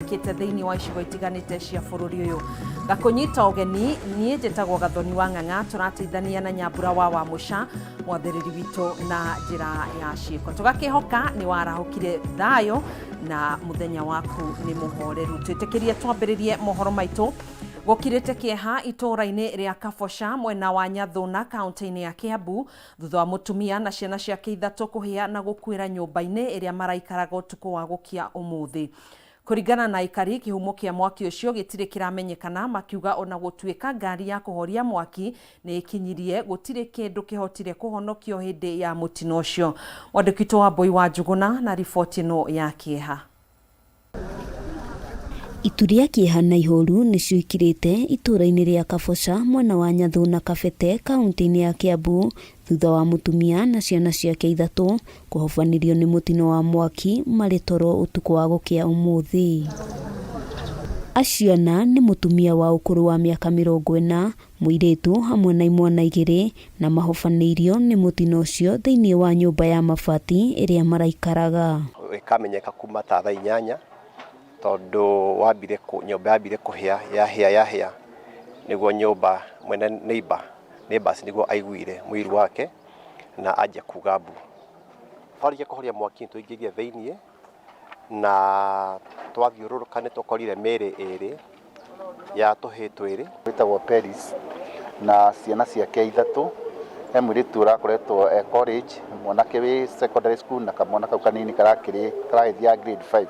mekĩkĩte thĩinĩ wa icigo itiganĩte cia bũrũri ũyũ. Ngakũnyita ũgeni, niĩ njĩtagwo Gathoni wa Ng'ang'a, tũrateithania na Nyambura wa Wamũca, mwathĩrĩri witũ na njĩra ya ciĩko. Tũgakĩhoka nĩ warahũkire thayũ na mũthenya waku nĩ mũhoreru. Twĩtĩkĩrie twambĩrĩrie mohoro maitũ. Gũkirĩte kĩeha itũũra-inĩ rĩa Kaboca mwena wa Nyathuna kaunti-inĩ ya Kiambu thutha wa mũtumia na ciana ciake ithatũ kũhĩa na gũkuĩra nyũmba-inĩ ĩrĩa maraikaraga ũtukũ wa gũkia ũmũthĩ. Kũringana na aikari, kĩhumo kĩa mwaki ũcio gĩtirĩ kĩramenyekana, makiuga ona gũtuĩka ngari ya kũhoria mwaki nĩ ĩkinyirie, gũtirĩ kĩndũ kĩhotire kũhonokio hĩndĩ ya mũtino ũcio. Mwandĩki witũ Wambũi wa Njũgũna na riboti ĩno ya kĩeha. Itu rĩa kĩeha na ihoru nĩcio ikirĩte itũũra-inĩ rĩa Kaboca mwena wa Nyathuna Kabete kauntĩ-inĩ ya Kiambu thutha wa mũtumia na ciana ciake ithatũ kũhobanĩrio nĩ mũtino wa mwaki marĩ toro ũtukũ wa gũkĩa ũmũthĩ. Acio ana nĩ mũtumia wa ũkũrũ wa mĩaka 40, mũirĩtu hamwe na imwana igĩrĩ na mahobanĩirio nĩ mũtino ũcio thĩinĩ wa nyũmba ya mabati ĩrĩa maraikaraga. Ĩkamenyeka kuma ta thaa 8 tondũ wambire nyũmba yambire kũhĩa yahĩa yahĩa nĩguo nyũmba mwene neighbor neighbors nĩguo aiguire mũiru wake na anjia kuga mbu. Twarĩkia kũhoria mwaki nĩ twaingĩrire thĩiniĩ na twathiũrũrũka nĩ tũkorire mĩĩrĩ ĩrĩ ya tũhĩĩ twĩrĩ. Wĩtagwo Peris na ciana ciake ithatũ, he mũirĩtu ũrakoretwo e college, mwanake wĩ secondary school na kamwana kau kanini karakĩrĩ karagĩthiaga grade 5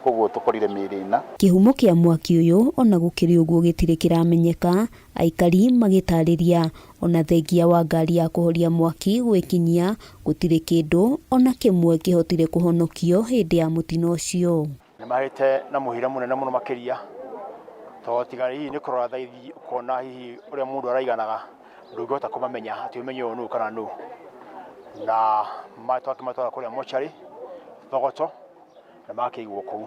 koguo tũkorire mĩĩrĩ ĩna. Kĩhumo kĩa mwaki ũyũ ona gũkĩrĩ ũguo gĩtirĩ kĩramenyeka, aikari magĩtarĩria ona thengia wa ngari ya kũhoria mwaki gwĩkinyia gũtirĩ kĩndũ ona kĩmwe kĩhotire kũhonokio hĩndĩ ya mũtino ũcio. Nĩ mahĩte na mũhira mũnene mũno makĩria, tondũ tiga hihi nĩ kũrora thaithi ũkona hihi ũrĩa mũndũ araiganaga, ndũngĩhota kũmamenya atĩ ũmenye ũyũ nũ kana nũ. Na twakĩmatwara kũrĩa mocarĩ, Thogoto, na makĩigwo kũu.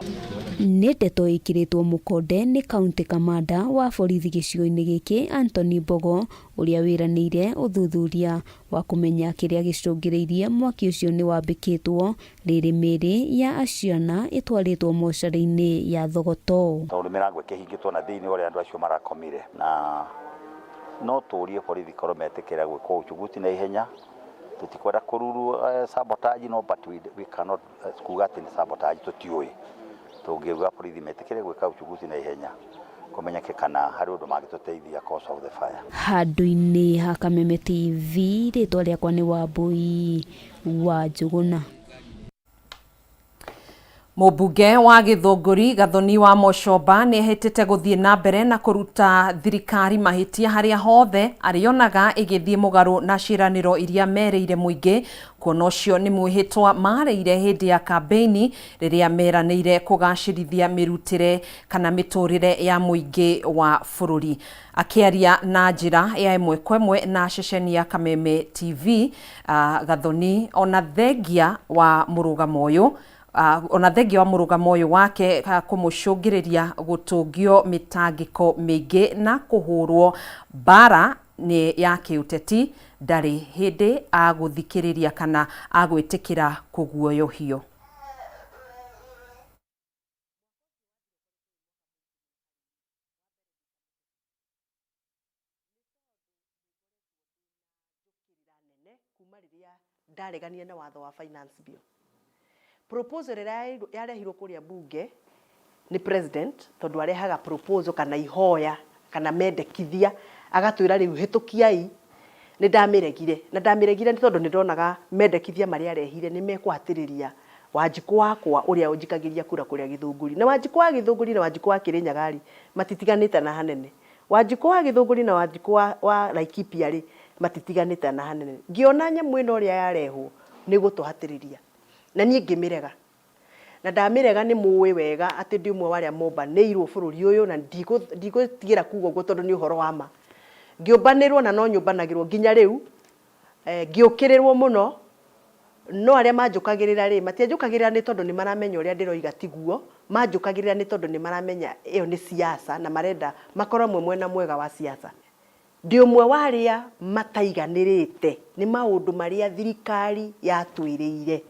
Nĩ ndeto ĩkĩrĩtwo mũkonde nĩ County Kamanda wa borithi gĩcigo-inĩ gĩkĩ Anthony Mbogo ũrĩa wĩranĩire ũthuthuria wa kũmenya kĩrĩa gĩcũngĩrĩirie mwaki ũcio nĩ wambĩkĩtwo rĩrĩ mĩĩrĩ ya acio ana ĩtwarĩtwo mocarĩ-inĩ ya Thogoto. Tondũ mĩrango ĩkĩhingĩtwo na thĩinĩ ũrĩa andũ acio marakomire, na no tũrie borithi korwo metĩkĩra gwĩkwo uchunguzi na ihenya. Tũtikwenda kũruru sabotage no but we cannot kuga atĩ nĩ sabotage tũtiũĩ. Tũngĩuga borithi metĩkĩre gwĩka uchunguzi na ihenya kũmenyeke kana harĩ ũndũ mangĩtũteithia cause of the fire. Handũ-inĩ ha Kameme TV, rĩtwa rĩakwa nĩ Wambũi wa Njũgũna. Mũmbunge wa Gĩthũngũri Gathoni wa Mũcomba nĩ ehĩtĩte gũthiĩ na mbere na kũruta thirikari mahĩtia harĩa hothe arĩonaga ĩgĩthiĩ mũgarũ na ciĩranĩro iria merĩire mũingĩ, kuona ũcio nĩ mwĩhĩtwa marĩire hĩndĩ ya kambĩini rĩrĩa meranĩire kũgacĩrithia mĩrutĩre kana mĩtũrĩre ya mũingĩ wa bũrũri. Akĩaria na njĩra ya ĩmwe kwa ĩmwe na ceceni ya Kameme TV, Gathoni ona thengia wa mũrũgamo ũyũ ona thengia wa mũrũgamo ũyũ wake kũmũcũngĩrĩria gũtũngio mĩtangĩko mĩingĩ na kũhũrwo mbara nĩ ya kĩũteti, ndarĩ hĩndĩ agũthikĩrĩria kana agwĩtĩkĩra kũguoyohio. Nene kuma rĩrĩa ndareganire na watho wa finance bill. Proposal ĩrĩa yarehirwo kũrĩa bunge nĩ president, tondũ arehaga proposal kana ihoya kana mendekithia agatwĩra rĩu hĩtũkiai, nĩ ndamĩregire. Na ndamĩregire nĩ tondũ nĩ ndonaga mendekithia marĩa arehire nĩ mekũhatĩrĩria Wanjikũ wakwa ũrĩa ũnjikagĩria kura kũrĩa Gĩthũngũri. Na Wanjikũ wa Gĩthũngũri na Wanjikũ wa Kĩrĩnyaga rĩ, matitiganĩte na hanene. Wanjikũ wa Gĩthũngũri na Wanjikũ wa Laikipia rĩ, matitiganĩte na hanene. Ngĩona nyamũ ĩno ũrĩa yarehwo nĩ ĩgũtũhatĩrĩria. Na niĩ ngĩmĩrega. Na ndamĩrega nĩ mũĩ wega atĩ ndĩ ũmwe wa arĩa mombanĩirwo bũrũri ũyũ na ndigũtigĩra kuga ũguo tondũ nĩ ũhoro wa ma. Ngĩũmbanĩrwo na no nyũmbanagĩrwo nginya rĩu, ngĩũkĩrĩrwo mũno, no arĩa manjũkagĩrĩra rĩ, matianjũkagĩrĩra nĩ tondũ nĩ maramenya ũrĩa ndĩroiga tiguo, manjũkagĩrĩra nĩ tondũ nĩ maramenya ĩyo nĩ siasa na marenda makorwo me mwena mwega wa siasa. Ndĩ ũmwe wa arĩa mataiganĩrĩte nĩ maũndũ marĩa thirikari yatwĩrĩire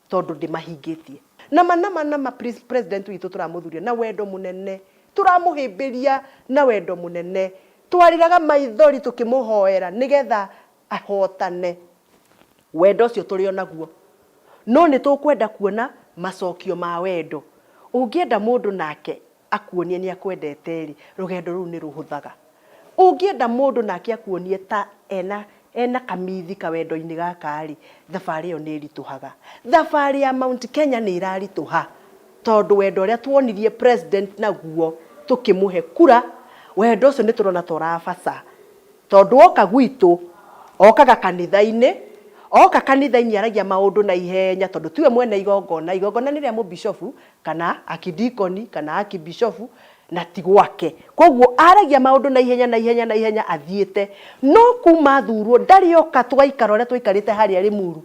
tondũ ndĩmahingĩtie. Nama nama nama president witũ tũramũthuria na wendo mũnene, tũramũhĩmbĩria na wendo mũnene, twarĩraga maithori tũkĩmũhoera nĩgetha ahotane. Wendo ũcio tũrĩ o naguo, no nĩ tũkwenda kuona macokio ma wendo. Ũngĩenda mũndũ nake akuonie nĩ akwendete-rĩ, rũgendo rũu nĩ rũhũthaga. Ũngĩenda mũndũ nake akuonie ta ena ena kamithi kawendo-inĩ gaka-rĩ, thabarĩ ĩyo nĩ ĩritũhaga. Thabarĩ ya Mount Kenya nĩ ĩraritũha tondũ wendo ũrĩa tuonirie president naguo tũkĩmũhe kura, wendo ũcio nĩ tũrona ta ũrabaca. Tondũ oka gwitũ, okaga kanitha-inĩ, oka kanitha-inĩ aragia maũndũ na ihenya tondũ tiwe mwene igongona, igongona nĩ rĩa mũbicobu kana akidikoni kana akibicobu na ti gwake. Koguo aragia maũndũ na ihenya na ihenya na ihenya athiĩte. No kuma athurwo ndarĩ oka tũgaikara ũrĩa twaikarĩte harĩa Limuru.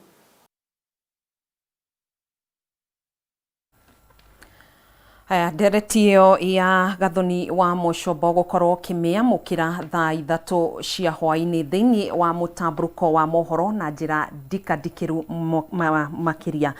Haya, ndereti ĩyo ya Gathoni wa Mũcombo gũkorwo ũkĩmĩamũkĩra thaa 3 cia hwaĩ-inĩ thĩinĩ wa mũtambũrũko wa mohoro na njĩra ndikandikĩru makĩria.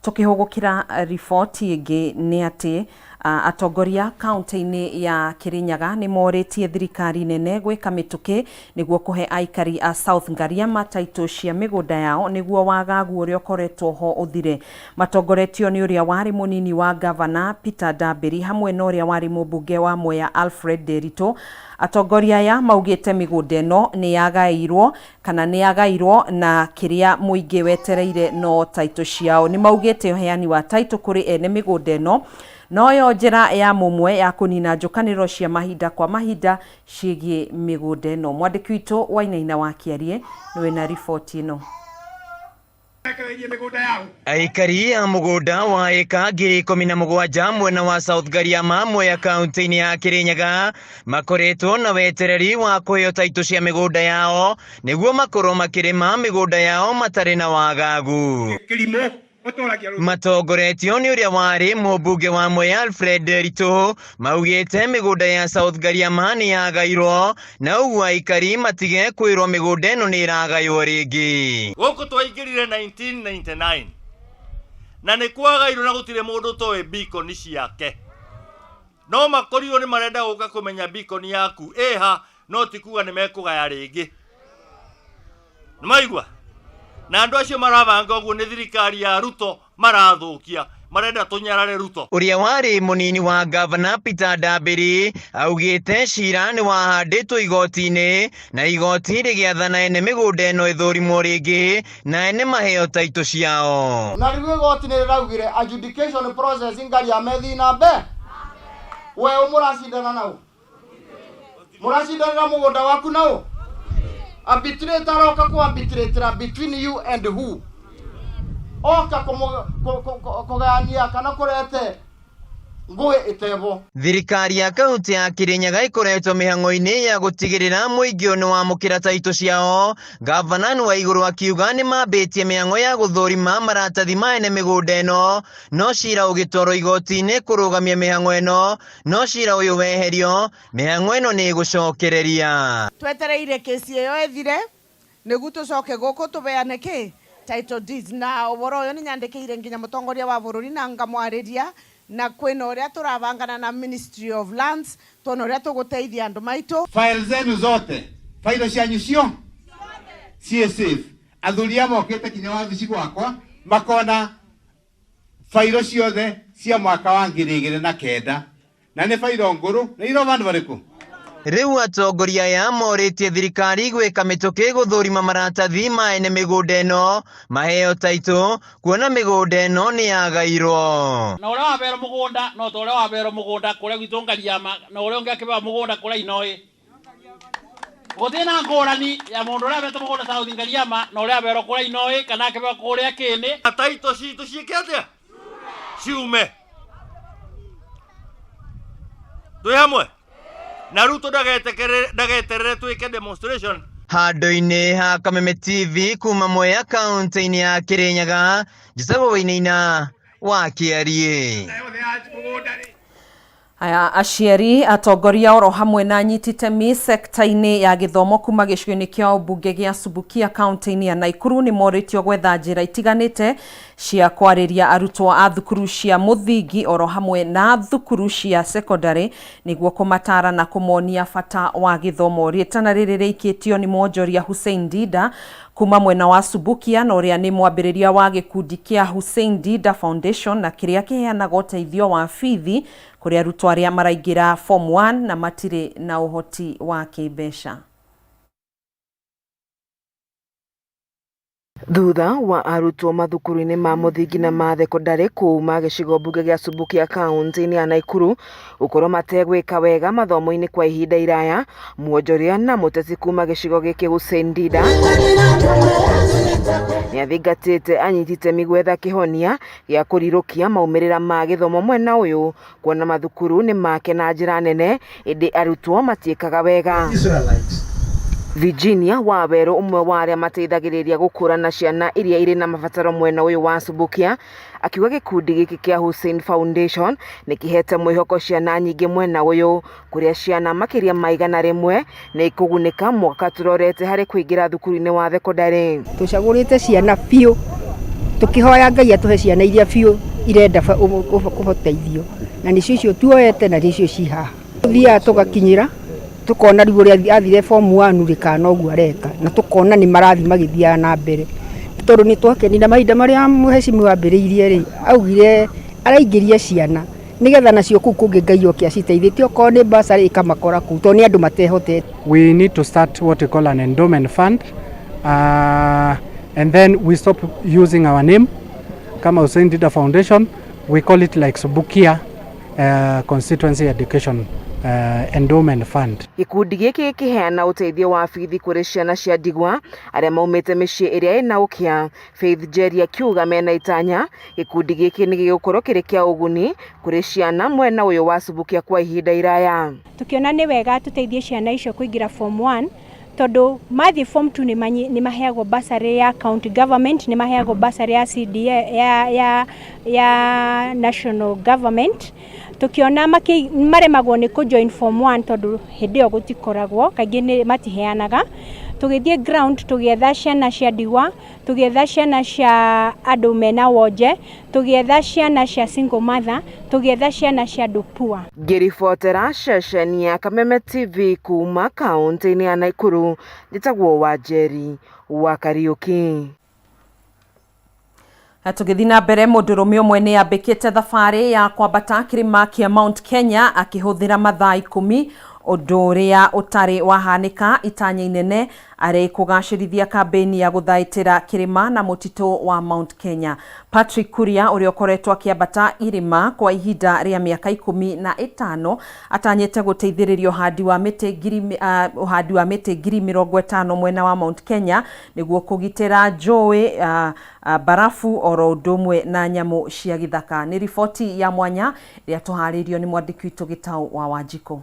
Tũkĩhũgũkĩra riboti ĩngĩ nĩ atĩ atongoria kaunti-inĩ ya Kirinyaga nĩ morĩtie thirikari nene gwĩka mĩtũkĩ nĩguo kũhe aikari a South Ngariama taitũ cia mĩgũnda yao nĩguo wagagu ũrĩa ũkoretwo ho ũthire. Matongoretio nĩ ũrĩa warĩ mũnini wa ngavana Peter Ndambĩri hamwe na ũrĩa warĩ mũmbunge wa Mwea Alfred Nderitu, atongoria aya maugĩte mĩgũnda ĩno nĩ yagaĩirwo kana nĩ yagairwo na kĩrĩa mũingĩ wetereire no taitũ ciao. Nĩ maugĩte ũheani wa taitũ kũrĩ ene mĩgũnda ĩno noyo njĩra ya mũmwe ya kũnina njũkanĩrĩro cia mahinda kwa mahinda ciĩgiĩ mĩgũnda ĩno. Mwandĩki witũ Wainaina wa Kĩarie nĩwe na riboti ĩno. Aikari a mũgũnda wa ĩka 17,000 mwena wa South Gariama Mwea kaunti-inĩ ya Kirinyaga makoretwo na wetereri wa kũheo taitũ cia mĩgũnda yao nĩguo makorwo makĩrĩma mĩgũnda yao matarĩ na wagagu. Matongoretio nĩ ũrĩa warĩ mũmbunge wa Mwea Alfred Nderitu maugĩte mĩgũnda ya South Gariama nĩ yagairwo na ũguo aikari matige kwĩrwo mĩgũnda ĩno nĩ ĩragaywo rĩngĩ. Gũkũ twaingĩrire 1999 na nĩ kwagairwo na gũtirĩ mũndũ ũtoĩ beacon ciake. No makorirwo nĩ marenda gũka kũmenya beacon yaku ĩha, no ti kuga nĩ mekũgaya rĩngĩ. Nĩ maigua? Na andũ acio marabanga ũguo nĩ thirikari ya Ruto marathũkia, marenda tũnyarare Ruto. Ũrĩa warĩ mũnini wa ngavana Peter Ndambĩri augĩte cira nĩ wahandĩtwo igoti-inĩ na igoti rĩgĩathana ene mĩgũnda ĩno ĩthũrimwo rĩngĩ na ene maheo taitũ ciao. Na rĩu igoti nĩ rĩraugire adjudication process Ngariama ĩthiĩ na mbere. We ũ mũracindana na ũ? Mũracindanĩra mũgũnda waku na ũ? Arbitrator aroka kũ arbitratera between you and who? Oka kũgayania kana kũrete ngũĩ ĩtebo. Thirikari ya kaunti ya Kirinyaga ĩkoretwo mĩhang'o-inĩ ya gũtigĩrĩra mũingĩ ũyũ nĩwamũkĩra taitũ ciao. Gavana Nwaigũrũ akiuga nĩmambĩtie mĩhang'o ya gũthũrima maratathi ma ene mĩgũnda ĩno, no cira ũgĩtwarwo igoti-inĩ kũrũgamia mĩhang'o ĩno, no cira ũyũ weherio, mĩhang'o ĩno nĩ ĩgũcokereria. Twetereire kesi ĩyo ĩthire nĩgu tũcoke gũkũ tũbeane kĩ title deeds. Na ũhoro ũyũ nĩnyandĩkĩire nginya mũtongoria wa bũrũri na ngamwarĩria, na kwĩna ũrĩa tũrabangana na Ministry of Lands tuone ũrĩa tũgũteithia andũ maitũ. File zenu zote, failo cianyu cio ciĩ safe. Athuri aya mokĩte kinya wabici gwakwa makona failo ciothe cia mwaka wa 2009 na nĩ failo ngũrũ nĩ iro vandu varĩkũ. Rĩu atongoria aya morĩtie thirikari gwĩka mĩtũkĩ gũthũrima maratathi ma ene mĩgũnda ĩno maheo taitũ kuona mĩgũnda ĩno nĩ yagairwo. Na ũrĩa waberwo mũgũnda no ta ũrĩa waberwo mũgũnda kũrĩa gwitũ Ngariama na ũrĩa ũngĩ akĩbewa mũgũnda kũrĩa Inoi. Gũtirĩ na ngũrani ya mũndũ ũrĩa abetwo mũgũnda South Ngariama na ũrĩa aberwo kũrĩa Inoi kana akĩbewa kũrĩa Kĩĩnĩ. Taitũ citũ ciĩke atĩa? Ciume. Twĩ hamwe? Na Ruto ndageterere twĩke demonstration. Handũ-inĩ ha Kameme TV kuma Mwea kaunti-inĩ ya Kirinyaga, njĩtagwo Wainaina wa Kĩariĩ. Aya aciari atongoria oro hamwe na anyiti itemi sekta-inĩ ya gĩthomo kuma gĩcigo-inĩ kĩa ũmbunge gĩa Subukia kaunti-inĩ ya Naikuru nĩ morĩtio gwetha njĩra itiganĩte cia kwarĩria arutwo a thukuru cia mũthingi oro hamwe na thukuru cia sekondarĩ nĩguo kũmatara na kũmonia bata wa gĩthomo. Rĩtana rĩrĩ rĩikĩtio nĩ mwonjoria Hussein Dida kuma mwena wa Subukia na ũrĩa nĩ mwambĩrĩria wa gĩkundi kĩa Hussein Dida Foundation na kĩrĩa kĩheanaga ũteithio wa bithi kũrĩ arutwo arĩa maraingĩra form 1 na matirĩ na ũhoti wa kĩmbeca. Thutha wa arutwo mathukuru-inĩ ma mũthingi na ma thekondarĩ kuma gĩcigo mbunge gĩa Subukia kaunti-inĩ ya Naikuru gũkorwo mategwĩka wega mathomo-inĩ kwa ihinda iraya, mwonjoria na mũteti kuma gĩcigo gĩkĩ Hussein Dida nĩathingatĩte anyiti itemi gwetha kĩhonia gĩa kũrirũkia maumĩrĩra ma gĩthomo mwena ũyũ kuona mathukuru nĩ make na njĩra nene ĩndĩ arutwo matiĩkaga wega. Virginia Wawerũ ũmwe wa arĩa mateithagĩrĩria gũkũrana ciana iria irĩ na mabataro mwena ũyũ wa Subukia akiuga gĩkundi gĩkĩ kĩa Hussein Foundation nĩ kĩhete mwĩhoko ciana nyingĩ mwena ũyũ kũrĩa ciana makĩria ma 100 nĩ ikũgunĩka mwaka tũrorete harĩ kũingĩra thukuru-inĩ wa thekondarĩ. Tũcagũrĩte ciana biũ tũkĩhoya Ngai atũhe ciana iria biũ irenda kũhoteithio na nĩcio icio tuoete na nĩcio ci haha. Tũthiaga tũgakinyĩra tukona rĩu ũrĩa athire form 1 rĩ kana noguo areka na tukona nĩ marathiĩ magĩthiaga na mbere tondũ nĩ twakenire mahinda marĩa mheshimiwa ambĩrĩirie rĩ augire araingĩria ciana nĩgetha nacio kũu kũngĩ Ngai oke aciteithĩtie okorwo nĩ bursary ĩkamakora kũu tondũ nĩ andũ matehotete. We need to start what we call an endowment fund and then we stop using our name kama Hussein Dida Foundation. We call it like Subukia Constituency Education Endowment Fund. Gĩkundi gĩkĩ gĩkĩheana ũteithio wa bithi kũrĩ ciana cia ndigwa arĩa maumĩte mĩciĩ ĩrĩa ĩna ũkĩa. Faith Njeri akiuga mena itanya gĩkundi gĩkĩ nĩ gĩgũkorwo kĩrĩ kĩa ũguni kũrĩ ciana mwena ũyũ wa Subukia kwa ihinda iraya. Tukiona nĩ wega tũteithie ciana icio kũingĩra form 1 tondũ mathiĩ form 2 nĩ maheagwo bursary ya county government, nĩ maheagwo bursary ya CDA, ya national government. Tukiona maremagwo nĩ kũ join form 1 tondũ hĩndĩ ĩyo gũtikoragwo kaingĩ nĩ matiheanaga. Tũgĩthiĩ ground tũgĩetha ciana cia ndigwa, tũgĩetha ciana cia andũ mena wonje, tũgĩetha ciana cia single mother, tũgĩetha ciana cia andũ poor. Ngĩribotera ceceni ya Kameme TV kuma kaunti-inĩ ya Naikuru, njĩtagwo Wanjeri wa Kariũki. Tũgĩthiĩ na mbere, mũndũrũme ũmwe nĩ ambĩkĩte thabarĩ ya kwambata kĩrĩma kĩa Mount Kenya akĩhũthĩra mathaa 10, ũndũ ũrĩa ũtarĩ wahanĩka itanya inene arĩ kũgacĩrithia kambĩini ya gũthaitĩra kĩrĩma na mũtitũ wa Mount Kenya. Patrick Kuria ũrĩa ũkoretwo akĩambata irĩma kwa ihinda rĩa mĩaka 15 atanyĩte gũteithĩrĩria ũhandi wa mĩtĩ ngiri ũhandi wa mĩtĩ 50,000 mwena wa Mount Kenya nĩguo kũgitĩra njũĩ, barafu oro ũndũ ũmwe na nyamũ cia gĩthaka. Nĩ riboti ya mwanya ĩrĩa tũharĩirio nĩ mwandĩki witũ Gĩtaũ wa Wanjikũ.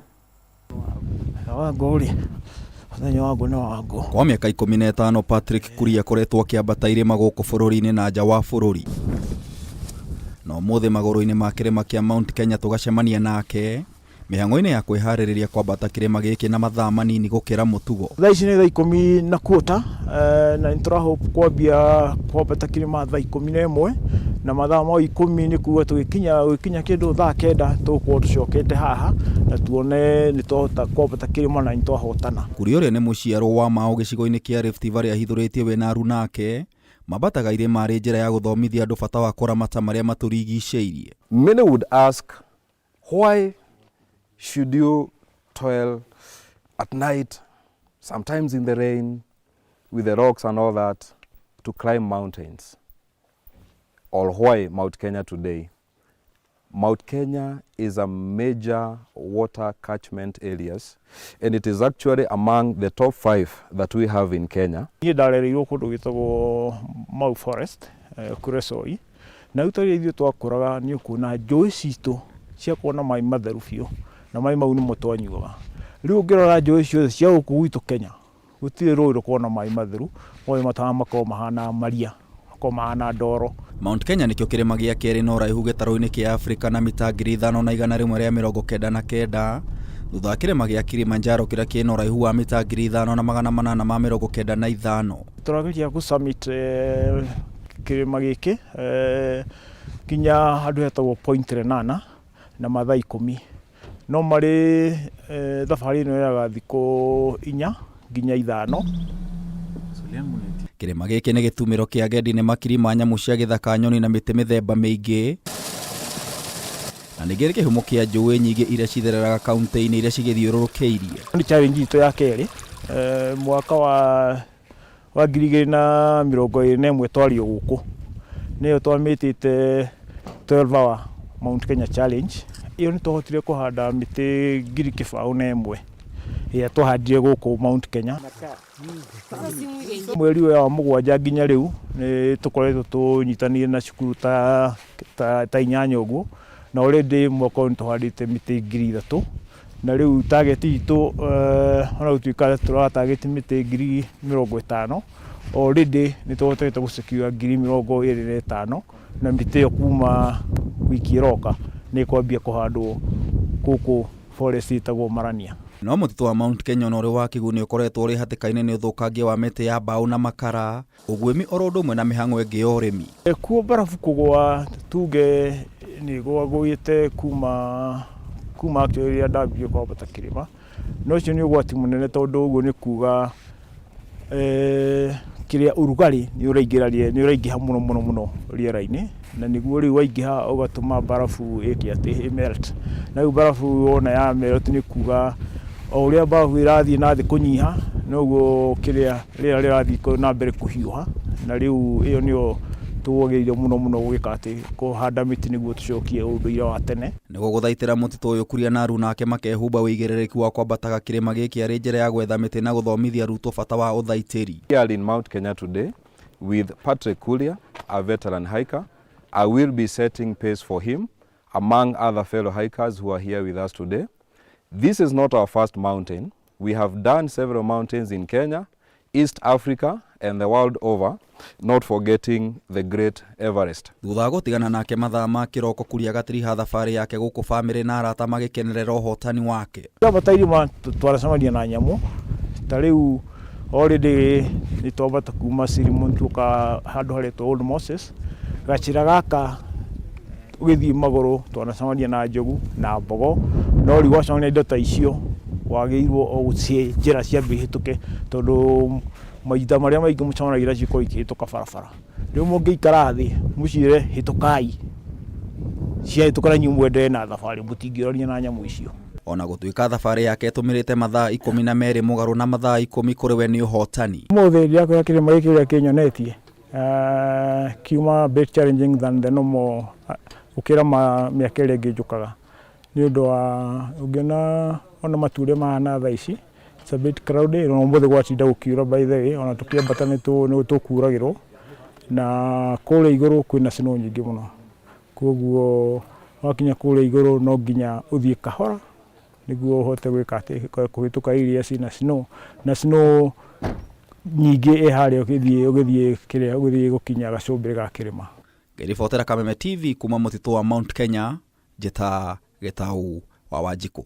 Kwa mĩaka 15 Patrick Kuria akoretwo akĩambata irĩma gũkũ bũrũri-inĩ na nja wa bũrũri. Na ũmũthĩ magũrũ-inĩ ma kĩrĩma kĩa Mount Kenya tũgacemania nake mĩhang'o-inĩ ya kwĩharĩrĩria kwambata kĩrĩma gĩkĩ na mathaa manini gũkĩra mũtugo. Thaa ici nĩ thaa 10:15 na nĩ tũrahope kwambia kwambata kĩrĩma thaa 11 na mathaa mau 10 nĩ kuga tũgĩkinya kĩndũ thaa 9 tũgũkorwo tũcokete haha na tuone nĩ twahota kwambata kĩrĩma na nĩ twahotana. Kuria ũrĩa nĩ mũciarwo wa Mao gĩcigo-inĩ kĩa Rift Valley ahithũrĩtie we na aruna ake mambataga irĩma arĩ njĩra ya gũthomithia andũ bata wa kũramata marĩa matũrigicĩirie. Many would ask, why should you toil at night, sometimes in the rain, with the rocks and all that, to climb mountains? Or why Mount Kenya today? Mount Kenya is a major water catchment areas, and it is actually among the top 5 that we have in Kenya. Niĩ ndarereirwo kũndũ gwĩtagwo Mau Forest, Kuresoi, na rĩu tarĩrĩa ithuĩ twakũraga nĩ ũkuona njũĩ citũ ciakorwo na maĩ matheru biũ, na maĩ mau nĩmo twanyuaga. Rĩu ũngĩrora njũĩ ciothe cia gũkũ gwitũ Kenya, gũtirĩ rũĩ rũkoragwo na maĩ matheru, mothe matũmaga makorwo mahana maria. Makoragwo mahana ndoro. Mount Kenya nĩkĩo kĩrĩma gĩa kerĩ na ũraihu gĩtarũ-inĩ kĩa Afrika na mita 5199, thutha wa kĩrĩma gĩa Kilimanjaro kĩrĩa kĩna ũraihu wa mita 5895. Tũrageria gũ summit kĩrĩma gĩkĩ nginya handũ hetagwo Point Lenana na mathaa ikũmi. No marĩ thabarĩ ĩno yoyaga thikũ inya nginya ithano. Kĩrĩma gĩkĩ nĩ gĩtumĩro kĩa agendi nĩ makiri ma nyamũ cia gĩthaka, nyoni na mĩtĩ mĩthemba mĩingĩ, na ningĩ nĩ kĩhumo kĩa njũĩ nyingĩ iria cithereraga kauntĩ-inĩ iria cigĩthiũrũrũkĩirie. Nĩ challenge itũ ya kerĩ mwaka wa wa 2021 twarĩ o gũkũ, nĩyo twamĩtĩte 12 hour Mount Kenya Challenge. Ĩyo nĩ twahotire kũhanda mĩtĩ 1001 ĩrĩa twahandire gũkũ Mount Kenya. Mweri ũyũ wa mũgwanja nginya rĩu nĩ tũkoretwo tũnyitanĩire na cukuru ta, ta, ta inyanya ũguo, na already mwaka ũyũ nĩ tũhandĩte mĩtĩ 3000 na rĩu target itũ ona gũtuĩka tũra target mĩtĩ 50,000, already nĩ tũhotete gũ secure 25,000, na mĩtĩ ĩyo kuma wiki ĩroka nĩ ĩkwambia kũhandwo gũkũ forest ĩtagwo Marania. No mũtitũ wa Mount Kenya ona ũrĩ wa kĩguũ nĩ ũkoretwo ũrĩ hatĩka-inĩ nĩ ũthũkangia wa mĩtĩ ya mbaũ na makara, ũguĩmi oro ũndũ ũmwe na mĩhang'o ĩngĩ ya ũrĩmi. Kuo mbarabu kũgũa tuge nĩ gwagũĩte kuma kuma actually rĩrĩa ndambirie kwambata kĩrĩma, na ũcio nĩ ũgwati mũnene tondũ ũguo nĩ kuga kĩrĩa ũrugarĩ nĩ ũraingĩra nĩ ũraingĩha mũno mũno mũno rĩera-inĩ, na nĩguo rĩu waingĩha ũgatũma mbarabu ĩke atĩ ĩ melt. Na rĩu mbarabu wona ya melt nĩ kuga o ũrĩa mbarabu ĩrathiĩ na thĩ kũnyiha noguo kĩrĩa rĩera rĩrathiĩ na mbere kũhiũha, na rĩu ĩyo nĩyo twagĩrĩire mũno mũno gwĩka atĩ kũhanda mĩtĩ nĩguo tũcokie ũndũire wa tene. Nĩguo gũthaitĩra mũtitũ ũyũ, Kuria na aruna ake makehumba ũigĩrĩrĩki wa kwambataga kĩrĩma gĩkĩ arĩ njĩra ya gwetha mĩtĩ na gũthomithia arutwo bata wa ũthaitĩri. We are in Mount Kenya today with Patrick Kuria, a veteran hiker. I will be setting pace for him among other fellow hikers who are here with us today. This is not our first mountain. We have done several mountains in Kenya, East Africa, and the world over, not forgetting the great Everest. Thutha wa gũtigana nake mathaa ma kĩroko, Kuria agatiriha thabarĩ yake gũkũ bamĩrĩ na arata magĩkenerera ũhotani wake. Twambata irĩma twaracemania na nyamũ ta rĩu already nĩ twambata kuma Sirimon tuoka handũ haretwo Old Moses, gacĩra gaka ũgĩthiĩ magũrũ twanacemania na njogu na mbogo, no rĩu wacemania na indo ta icio wagĩrĩirwo o gũcihe njĩra ciambe ihĩtũke, tondũ maita marĩa maingĩ mũcemanagia nacio ikoragwo ikĩhĩtũka barabara. Rĩu mũngĩikara thĩ mũciĩre hĩtũkai, ciahĩtũka na inyuĩ mwenderee na thabarĩ, mũtingĩũrania na nyamũ icio. Ona gũtuĩka thabarĩ yake ĩtũmĩrĩte mathaa 12 mũgarũ na mathaa 10 kũrĩ we nĩ ũhotani. Ũmũthĩ ndĩrakwĩra kĩrĩma gĩkĩ ũrĩa kĩnyonetie kiuma bit challenging than the normal gũkĩra mĩaka ĩrĩa ĩngĩ njũkaga, nĩ ũndũ wa ũngĩona ona matu ũrĩa mahana thaa ici, it's a bit cloudy, na ũmũthĩ gwatinda gũkiura by the way, ona tũkĩambata nĩ tũkuragĩrwo, na kũrĩa igũrũ kwĩna snow nyingĩ mũno, koguo wakinya kũrĩa igũrũ no nginya ũthiĩ kahora nĩguo ũhote gwĩka atĩ kũhĩtũka iria ciĩna snow, na snow nyingĩ ĩ harĩa ũgĩthiĩ ũgĩthiĩ kĩrĩa ũgĩthiĩ gũkinya gacũmbĩrĩ ga kĩrĩma. Ngĩribotera Kameme TV kuma mũtitũ wa Mount Kenya, njĩta Gĩtau wa Wanjikũ.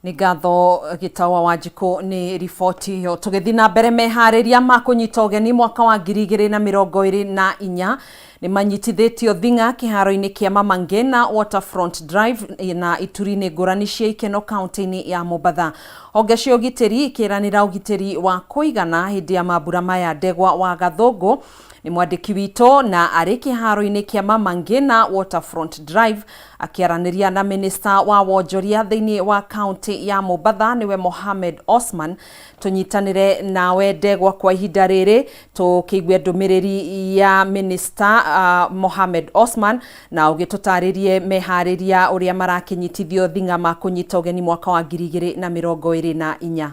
Nĩ ngatho Gĩtau wa Wanjikũ nĩ riboti ĩyo. Tũgĩthiĩ na mbere, meharĩria ma kũnyita ũgeni mwaka wa 2024 nĩ manyitithĩtio thing'a kĩharo-inĩ kĩa Mama Ngina Waterfront Drive na ituri-inĩ ngũrani cia ikeno kaunti-inĩ ya Mombatha. Honge cia ũgitĩri ikĩranĩra ũgitĩri wa kũigana hĩndĩ ya mambura maya. Ndegwa wa Gathũngũ nĩ mwandĩki witũ na arĩ kĩharo-inĩ kĩa Mama Ngina Waterfront Drive akĩaranĩria na minista wa wonjoria thĩinĩ wa kaunti ya Mombatha nĩwe Mohamed Osman. Tũnyitanĩre nawe Ndegwa kwa ihinda rĩrĩ tũkĩigue ndũmĩrĩri ya minista Mohamed Osman na ũgĩtũtarĩrie meharĩria ũrĩa marakĩnyitithio thing'a ma kũnyita ũgeni mwaka wa 2024.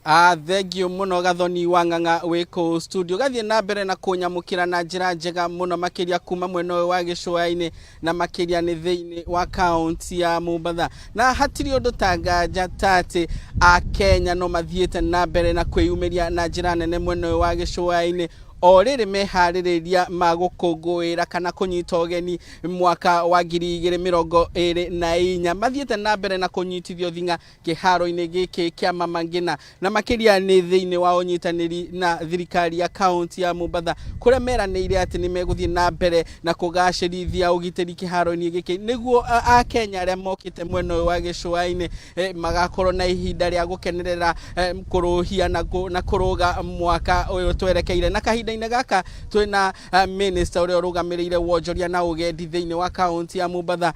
Ah, thengiũ mũno Gathoni wa Ng'ang'a wĩ kũu studio gathiĩ na mbere na kũnyamũkĩra na njĩra njega mũno makĩria kuma mwena ũyũ wa gĩcũa-inĩ na makĩria nĩ thĩinĩ wa kaunti ya Mombatha na hatirĩ ũndũ ta nganja ta atĩ Akenya no mathiĩte na mbere na kwĩyumĩria na njĩra nene mwena ũyũ wa gĩcũa-inĩ o rĩrĩ meharĩrĩria ma gũkũngũĩra kana kũnyita ũgeni mwaka wa 2024 mathiĩte na mbere na kũnyitithio thing'a kĩharo-inĩ gĩkĩ kĩa Mama Ngina na makĩria nĩ thĩinĩ wa ũnyitanĩri na thirikari ya kaunti ya Mombatha kũrĩa meranĩire atĩ nĩ megũthiĩ na mbere na kũgacĩrithia ũgitĩri kĩharo-inĩ gĩkĩ nĩguo Akenya arĩa mokĩte mwena ũyũ wa gĩcũa-inĩ eh, magakorwo na ihinda rĩa gũkenerera eh, kũrũhia na kũrũga mwaka ũyũ twerekeire na kahinda-inĩ gaka twĩna eh, minister ũrĩa ũrũgamĩrĩire wonjoria na ũgendi thĩinĩ wa kaunti ya Mombatha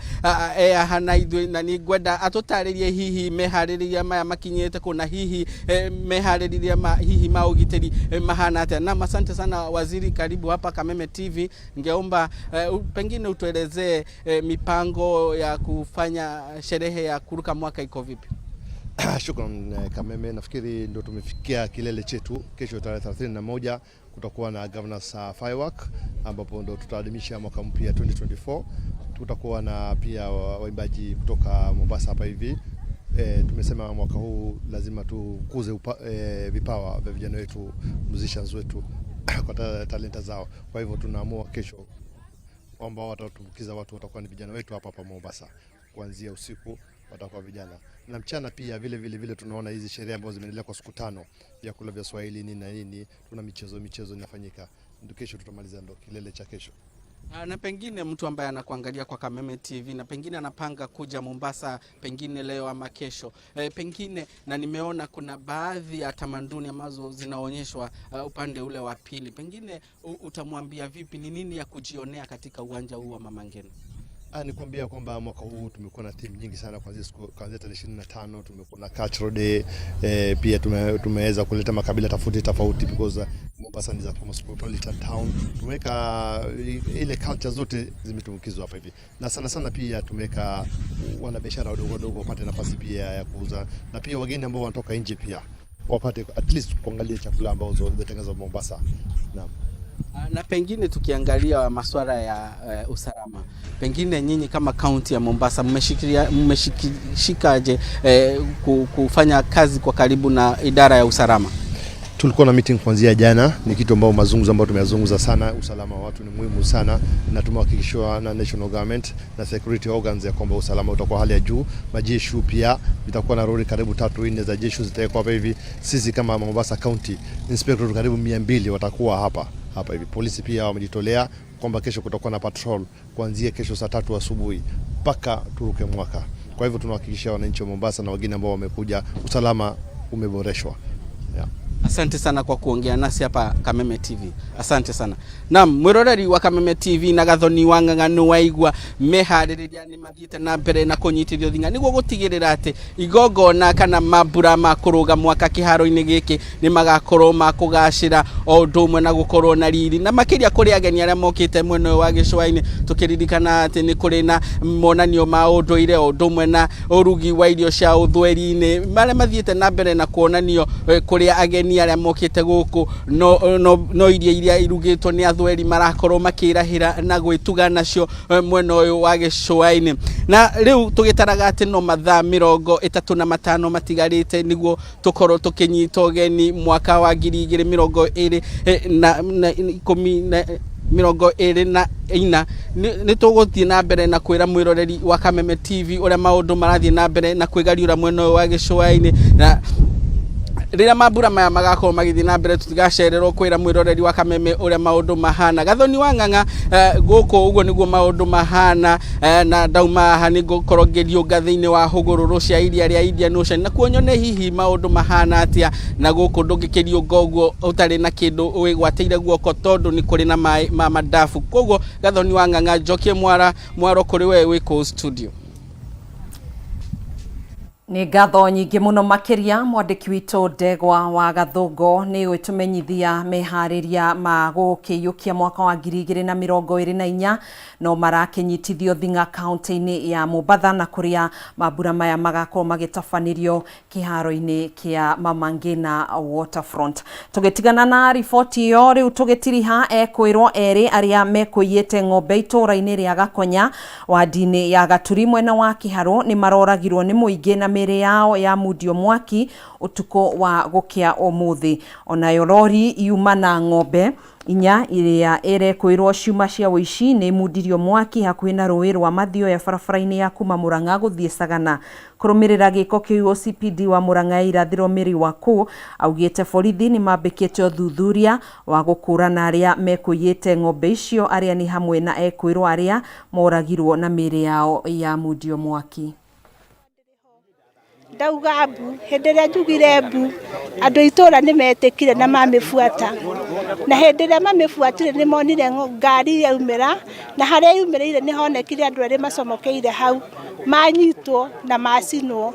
e haha na ithuĩ na nĩ ngwenda atũtarĩrie hihi meharĩrĩria maya makinyĩte kũ na hihi meharĩrĩria ma, hihi ma ũgitĩri mahana atĩa. Naam, asante sana waziri, karibu hapa Kameme TV. Ningeomba pengine utuelezee mipango ya kufanya sherehe ya kuruka mwaka iko vipi? Shukran Kameme, nafikiri ndo tumefikia kilele chetu. Kesho tarehe 31 kutakuwa na Governors Firework ambapo ndo tutaadhimisha mwaka mpya 2024. Tutakuwa na pia waimbaji kutoka Mombasa hapa hivi. Tumesema mwaka huu lazima tukuze vipawa vya vijana wetu, musicians wetu kwa talenta zao. Kwa hivyo tunaamua kesho kwamba watatumbukiza watu watakuwa ni vijana wetu hapa hapa Mombasa, kuanzia usiku watakuwa vijana na mchana pia vile vile vile. Tunaona hizi sherehe ambazo zimeendelea kwa siku 5, vyakula vya Swahili nini na nini, tuna michezo inafanyika. Ndio kesho tutamaliza, ndio kilele cha kesho. Na pengine mtu ambaye anakuangalia kwa Kameme TV na pengine anapanga kuja Mombasa pengine leo ama kesho, pengine na nimeona kuna baadhi ya tamaduni ambazo zinaonyeshwa upande ule wa pili, pengine utamwambia vipi, ni nini ya kujionea katika uwanja huu wa Mama Ngina? Ni kuambia kwamba mwaka huu tumekuwa na theme nyingi sana kuanzia tarehe 25 tumekuwa na cultural day, pia tumeweza kuleta makabila tofauti tofauti because Mombasa ni a cosmopolitan town. Tumeweka ile culture zote zimetumbukizwa hapa hivi, na sana sana pia tumeweka wanabiashara wadogo wadogo wapate nafasi pia ya kuuza, na pia wageni ambao wanatoka nje pia wapate at least kuangalia chakula ambazo zinatengenezwa Mombasa. Naam. Na pengine tukiangalia masuala ya usalama, pengine nyinyi kama kaunti ya Mombasa mmeshikaje kufanya kazi kwa karibu na idara ya usalama? Tulikuwa na meeting kuanzia jana, ni kitu ambao mazungumzo ambayo tumeyazungumza sana. Usalama wa watu ni muhimu sana, na tumehakikishiwa na national government na security organs ya kwamba usalama utakuwa hali ya juu. Majeshi pia vitakuwa na lori karibu tatu nne za jeshi zitawekwa hapa hivi. Sisi kama Mombasa County inspector karibu 200 watakuwa hapa hapa hivi. Polisi pia wamejitolea kwamba kesho kutakuwa na patrol kuanzia kesho saa 3 asubuhi mpaka turuke mwaka. Kwa hivyo tunahakikishia wananchi wa Mombasa na wageni ambao wamekuja, usalama umeboreshwa. Yeah. Asante sana kwa kuongea nasi hapa Kameme TV. Asante sana. Naam, mwiroreri wa Kameme TV na Gathoni wa Ng'ang'a waigua meharĩrĩria nĩ mathiĩte na mbere na kũnyitithio thing'a nĩguo gũtigĩrĩra atĩ igongona kana mambura ma kũrũga mwaka kĩharo-inĩ gĩkĩ nĩ magakorwo ma kũgacĩra o ũndũ ũmwe na gũkorwo na riri na makĩria kũrĩ ageni arĩa mokĩte mwena ũyũ wa gĩcũa-inĩ, tũkĩririkana atĩ nĩ kũrĩ na monanio ma ũndũire o ũndũ ũmwe na ũrugi wa irio cia ũthweri-inĩ marĩa mathiĩte na mbere na kuonanio kũrĩa ageni arĩa mokĩte gũkũ no irio iria irugĩtwo nĩ athweri marakorwo makĩrahĩra na gwĩtuga nacio mwena ũyũ wa gĩcũa-inĩ. Na rĩu tũgĩtaraga atĩ no mathaa 35 matigarĩte nĩguo tũkorwo tũkĩnyita ũgeni mwaka wa 2024 nĩ tũgũthiĩ na mbere na kwĩra mwĩroreri wa Kameme TV ũrĩa maũndũ marathiĩ na mbere na kwĩgariũra mwena ũyũ wa gĩcũa-inĩ, na rĩrĩa mambura maya magakorwo magĩthiĩ na mbere tũtigacererwo kwĩra mwĩroreri wa Kameme ũrĩa maũndũ mahana. Gathoni wa Ng'ang'a gũkũ ũguo nĩguo maũndũ mahana, na ndauma haha nĩ ngũkorwo ngĩriũnga thĩinĩ wa hũgũrũrũ cia iria rĩa Indian Ocean na kuo nyone hihi maũndũ mahana atĩa, na gũkũ ndũngĩkĩriũnga ũguo ũtarĩ na kĩndũ wĩgwatĩire guoko tondũ nĩ kũrĩ na maĩ ma madafu. Koguo Gathoni wa Ng'ang'a, njokie mwaro kũrĩ we wĩ kũu studio. Nĩ ngatho nyingĩ mũno makĩria mwandĩki witũ Ndegwa wa Gathũngũ nĩ gwĩtũmenyithia meharĩria ma gũkĩiyũkia mwaka wa 2024 no marakĩnyitithio thing'a kaunti-inĩ ya Mombatha na kũrĩa mambura maya magakorwo magĩtabanĩrio kĩharo-inĩ kĩa Mama Ngina Waterfront. Tũgĩtigana na riboti ĩyo rĩu tũgĩtiriha ekwĩrwo erĩ arĩa mekũiyĩte ng'ombe itũũra-inĩ rĩa Gakonya wadi-inĩ ya Gaturi mwena wa Kĩharũ nĩ maroragirwo nĩ mũingĩ na mĩĩrĩ yao yamundio mwaki ũtukũ wa gũkĩa ũmũthĩ. Onayo rori yuma na ng'ombe inya iria ĩrekwĩrwo ciuma cia ũici nĩ imundirio mwaki hakuhĩ na rũĩ rwa Mathioya barabara-inĩ ya kuma Murang'a gũthiĩ Sagana. Kũrũmĩrĩra gĩko kĩu OCPD wa Murang'a ya irathĩro Mary Wakũ augĩte borithi nĩ mambĩkĩte ũthuthuria wa gũkũrana arĩa mekũiyĩte ng'ombe icio arĩa nĩ hamwe na ekwĩrwo arĩa moragirwo na mĩĩrĩ yao yamundio mwaki. Ndauga mbu, hĩndĩ ĩrĩa njugire mbu, andũ a itũra nĩ metĩkire na mamĩbuata. Na hĩndĩ ĩrĩa mamĩbuatire nĩ monire ngari yaumĩra, na harĩa yumĩrĩire nĩ honekire andũ erĩ macomokeire hau, manyitwo na macinwo.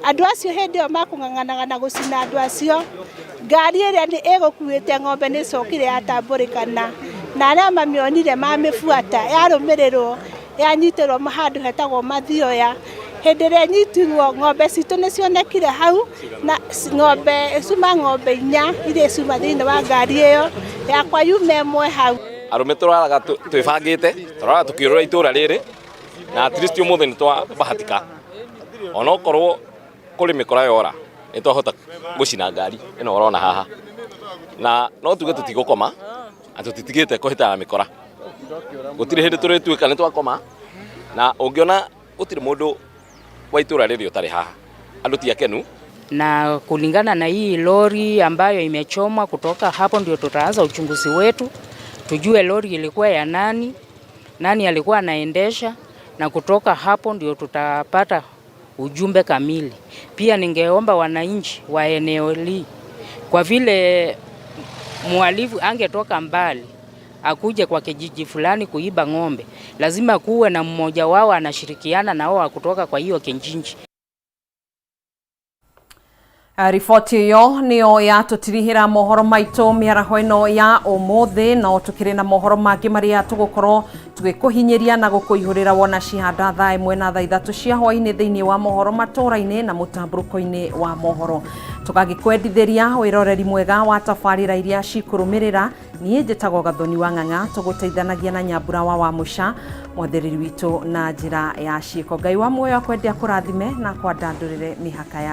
Andũ acio hĩndĩ ĩyo makũng'ang'anaga na gũcina andũ acio, ngari ĩrĩa ĩgũkuĩte ng'ombe nĩ ĩcokire yatambũrĩkana, na arĩa mamĩonire mamĩbuata, yarũmĩrĩrwo yanyitĩrwo handũ hetagwo Mathioya. Hĩndĩ ĩrĩa ĩnyitirwo ng'ombe citũ nĩ cionekire hau na ng'ombe ciuma ng'ombe inya iria ciuma thĩinĩ wa ngari ĩyo, yakwa yuma ĩmwe hau. Arũme tũraraga twĩbangĩte, tũraraga tũkĩũrũra itũra rĩrĩ na at least ũmũthĩ nĩ twabahatika onokorwo kũrĩ mĩkora yora nĩ twahota gũcina ngari ĩno ũrona haha, na no tuge tũtigũkoma na tũtitigĩte kũhĩtana na mĩkora, gũtirĩ hĩndĩ tũrĩtuĩka nĩ twakoma, na ũngĩona gũtirĩ mũndũ wa itũra rĩrĩ ũtarĩ haha, andũ ti akenu. Na kulingana na hii lori ambayo imechomwa, kutoka hapo ndio tutaanza uchunguzi wetu, tujue lori ilikuwa ya nani, nani alikuwa anaendesha, na kutoka hapo ndio tutapata ujumbe kamili. Pia ningeomba wananchi wa eneo hili, kwa vile mhalifu angetoka mbali akuje kwa kijiji fulani kuiba ng'ombe, lazima kuwe na mmoja wao anashirikiana na wao kutoka kwa hiyo kijiji. Riboti ĩyo nĩyo yatũtirihĩra mohoro maitũ mĩaraho ĩno ya ũmũthĩ, no tũkĩrĩ na mohoro mangĩ marĩa tũgũkorwo tũgĩkũhinyĩria na gũkũihũrĩra wona cihanda thaa 1 na thaa 3 cia hwaĩ-inĩ thĩinĩ wa mohoro matũra-inĩ na mũtambũrũko-inĩ wa mohoro. Tũgagĩkwendithĩria wĩroreri mwega wa tabarĩra iria cikũrũmĩrĩra. Niĩ njĩtagwo Gathoni wa Ng'ang'a, tũgũteithanagia na Nyambura wa Wamũca mwathĩrĩri witũ na njĩra ya ciĩko. Ngai wa muoyo akwende akũrathime na akwandandũrĩre mĩhaka ya